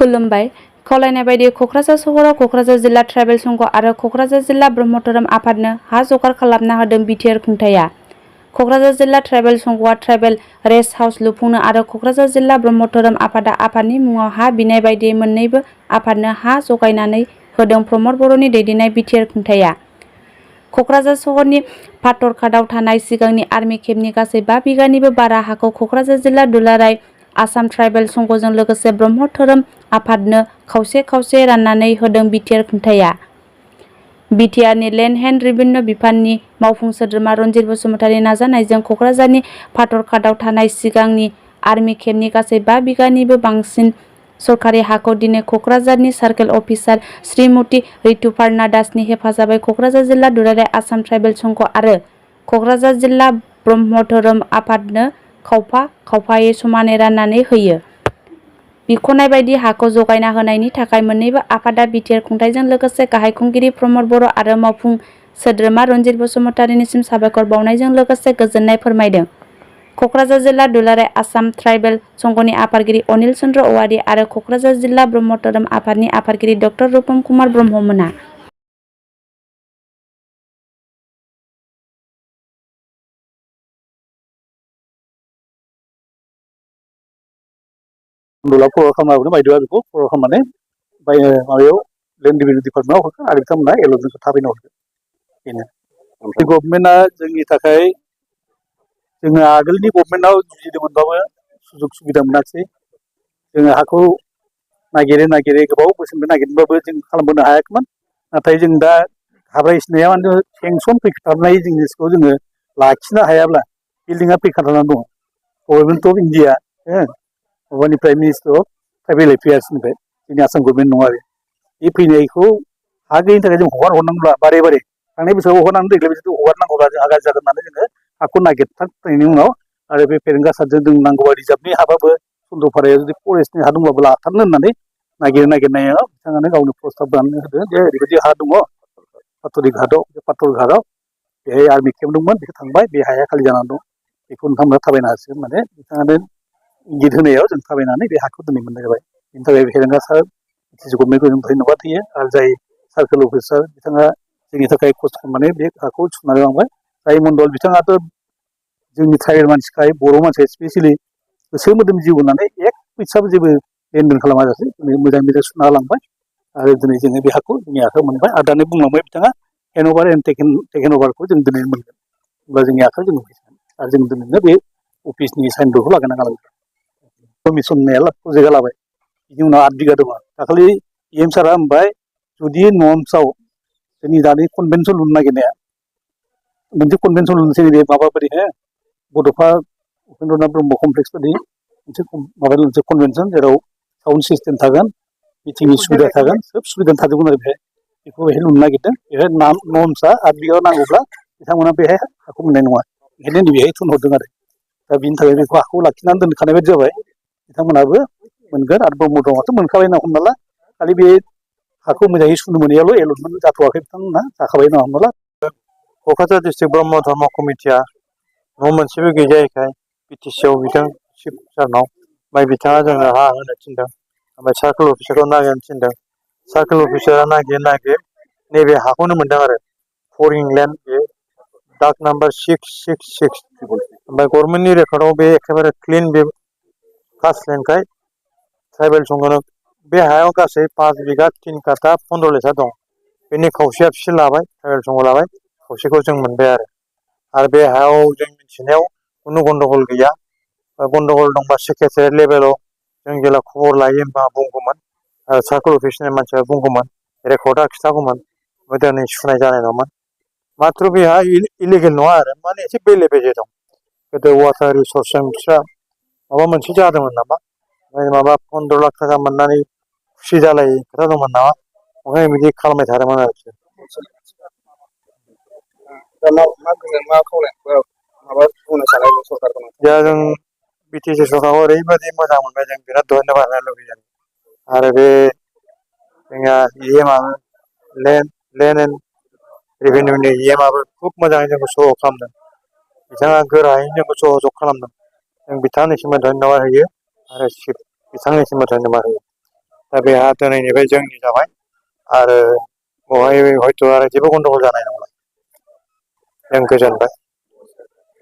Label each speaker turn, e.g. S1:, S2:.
S1: खुलुमबाय। खावलायनाय बायदि कक्राझार सहराव कक्राझार जिल्ला ट्राइबेल संघ आरो कक्राझार जिल्ला ब्रह्म धोरोम आफादनो हा जगार खालामना होदों बिटिआर खुंथाया। कक्राझार जिल्ला ट्राइबेल संघआ ट्राइबेल रेस्ट हाउस लुफुंनो आरो कक्राझार जिल्ला ब्रह्म धोरोम आफादा आफादनि मुङाव हा बिनाय बायदियै मोन्नैबो आफादनो हा जगायनानै होदों प्रमद बर'नि दैदेननाय बिटिआर खुंथाया। कक्राझार सहरनि फाथरघाटआव थानाय सिगांनि आर्मि केम्पनि गासै 5 बिघानिबो बारा हाखौ कक्राझार जिल्ला दुलाराय आसाम ट्राइबेल संघजों लोगोसे ब्रह्म धोरोम आफादनो खावसे खावसे राननानै होदों बिटिआर खुंथाया। बिटिआरनि लेन्ड हेन्ड रेभिनिउ बिफाननि मावफुं सोद्रोमा रनजित बसुमतारिनि नाजानायजों कक्राझारनि फाथरघाटआव थानाय सिगांनि आर्मि केम्पनि गासै 5 बिघानिबो बांसिन सरकारि हाखौ दिनै कक्राझारनि सार्केल अफिसार श्रीमती रितुपार्ना दासनि हेफाजाबै कक्राझार जिल्ला दुलाराय आसाम ट्राइबेल संघ आरो कक्राझार जिल्ला ब्रह्म धोरोम आफादनो खावफायै समानै राननानै होयो। बिख'नाय बायदि हाखौ जगायना होनायनि थाखाय मोन्नैबो आफादा बिटिआर खुंथायजों लोगोसे गाहाय खुंगिरि प्रमद बर' आरो मावफुं सोद्रोमा रनजित बसुमतारिनिसिम साबायखर बावनायजों लोगोसे गोजोननाय फोरमायदों। कक्राझार जिल्ला दुलाराय आसाम ट्राइबेल संघनि आफादगिरि अनिल चन्द्र औवारी आरो कक्राझार जिल्ला ब्रह्म धोरोम आफादनि आफादगिरि ड रुपम कुमार ब्रह्ममोना।
S2: खालामना बायद'आ बेखौ खालामनानै माबायाव लेन्ड रेभिनिउ डिपार्टमेन्टआव हरगोन आरो बिथांमोना एल'जनखौ थाबैनो हरगोन। बेनो गभर्नमेन्टआ जोंनि थाखाय जोङो आगोलनि गभर्नमेन्टआव जुजिदोंमोनबाबो सुजुग सुबिदा मोनाखिसै। जोङो हाखौ नागिरै गोबाव बोसोरनिफ्राय नागिरबाबो जों खालामबोनो हायाखैमोन। नाथाय जों दा हाब्रायसिनाया माने सेंसन फैखाथारनाय जिनिसखौ जोङो लाखिनो हायाब्ला बिल्डिंआ फैखाथारनानै दङ। गभर्नमेन्ट अफ इन्डिया माबानि प्राइम मिनिस्टार अफ ट्राइबेल एफेयार्सनिफ्राय जोंनि आसाम गभर्नमेन्ट नङा आरो बे फैनायखौ हा गैयिनि थाखाय जों हगारनांगौब्ला बारे थांनाय बोसोराव हगारनानै देग्लाय बोसोराव हगारनांगौब्ला जोंहा गाज्रि जागोन होननानै जोङो हाखौ नागिरथारनायनि उनाव आरो बे फेरेंगासारजों जों नांगौबा रिजार्भनि हाबाबो चन्द्रपारायाव जुदि फरेस्टनि हा दंबाबो लाथारनो होननानै नागिरनायाव बिथाङानो गावनो प्रस्ताब बानायना होदो जे ओरैबायदि हा दङ फाथरघाटआव बे फाथरघाटआव बेहाय आर्मि केम्प दंमोन बेखौ थांबाय बे हाया खालि जानानै दं बेखौ नोंथांमोना थाबायनो हासिगोन होननानै बिथाङानो इंगित होनायाव जों थाबायनानै बे हाखौ दिनै मोननाय जाबाय। बेनि थाखाय फेरेंगासार गभर्नमेन्टखौ जों धन्यबाद होयो आरो जाय सार्केल अफिसार बिथाङा जोंनि थाखाय खस्थ' खालामनानै बे हाखौ सुनानै लांबाय। जाय मण्डल बिथाङाथ' जोंनि ट्राइबेल मानसिखाय बर' मानसिया स्पेसियेलि गोसो मोदोम जिउ होनानै एक फैसाबो जेबो लेनदेन खालामाजासे मोजां सुना लांबाय आरो दिनै जोङो बे हाखौ जोंनि आखायाव मोनबाय आरो दानो बुंलांबाय बिथाङा हेन्ड अभार एन्ड टेकेन अभारखौ जों दिनै मोनगोन होनब्ला जोंनि आखायाव जों मोनफैगोन आरो जों दिनैनो बे अफिसनि साइनबर्डखौ लागायना गालांबाय। कमिसन होनाया प्रजेक्टआ लाबाय बिनि उनाव 8 बिघा दङ। दाखालि EM सारा होनबाय जुदि नर्म्सआव जोंनि दानि कनभेनसन लुनो नागिरनाया मोनसे कनभेनसन लुनोसै बे माबाबायदि बड'फा उपेन्द्रनाथ ब्रह्म कमप्लेक्स बायदि मोनसे कनभेनसन जेराव साउन्ड सिस्टेम थागोन मिटिंनि सुबिदा थागोन सोब सुबिदा थाजोबगोन आरो बेखौ बेहाय लुनो नागिरदों। बेहाय नर्म्सआ 8 बिघा नांगौब्ला बिथांमोना बेहाय हाखौ मोननाय नङा ओंखायनो बेहाय थुनहरदों आरो दा बिनि थाखाय बेखौ हाखौ लाखिनानै दोनखानाय बायदि जाबाय बिथांमोनाबो मोनगोन आरो ब्रह्म दङआथ' मोनखाबाय ना हमना ला खालि बे हाखौ मोजाङै सुनो मोनैयाल' एलटमेन्ट जाथ'वाखै बिथांमोना जाखाबाय नङा हमना ला।
S3: क'क्राझार डिस्ट्रिक्ट ब्रह्म धर्म कमिटिया न' मोनसेबो गैजायैखाय बिटिसिआव बिथां चिफ सारनाव ओमफ्राय बिथाङा जोंनो हा होनो थिनदों ओमफ्राय सार्केल अफिसारखौ नागिरनो थिनदों। सार्केल अफिसारा नागिर नैबे हाखौनो मोनदों आरो फरिं लेन्ड बे डाक नाम्बार 666 ओमफ्राय गभर्नमेन्टनि रेकर्डआव बे एखेबारे क्लिन बे कास्ट लेन्डखाय ट्राइबेल संघनो बे हायाव गासै 5 बिघा 3 काटा 15 लेसा दं। बेनि खावसेया बिसोर लाबाय ट्राइबेल संघ लाबाय खावसेखौ जों मोनबाय आरो बे हायाव जों मिथिनायाव खुनु गन्डगल गैया। गन्डगल दंबा सेक्रेटारियेट लेभेलाव जों जेला खबर लायो होनबा बुंगौमोन सार्केल अफिसनि मानसिया बुंगौमोन रेकर्डआ खिथागौमोन दिनै सुनाय जानाय नङामोन। माथ्र बेहा इलिगेल नङा आरो माने एसे बेले बेजे दं। गोदो वाटार रिसर्सजों बिस्रा माबा मोनसे जादोंमोन नामा माबा 15 लाख थाखा मोननानै खुसि जालायै खोथा दंमोन नामा ओंखायनो बिदि खालामबाय थादोंमोन आरोखि। दा जों बिटिसि सरकारखौ ओरैबायदि मोजां मोनबाय जों बिराद धन्यबाद होनो लुबैयो आरो बे जोंहा EMआबो लेन्ड एन्ड रेभिनिउनि EMआबो खुब मोजाङै जोंखौ सह खालामदों। बिथाङा गोरायैनो जोंखौ सहजग खालामदों। जों बिथांनिसिमबो धन्यबाद होयो आरो बिथांनिसिमबो धन्यबाद होयो। दा बे हा दोनैनिफ्राय जोंनि जाबाय आरो बहाय हयथ' आरो जेबो गन्डगल जानाय नंला जों गोजोनबाय।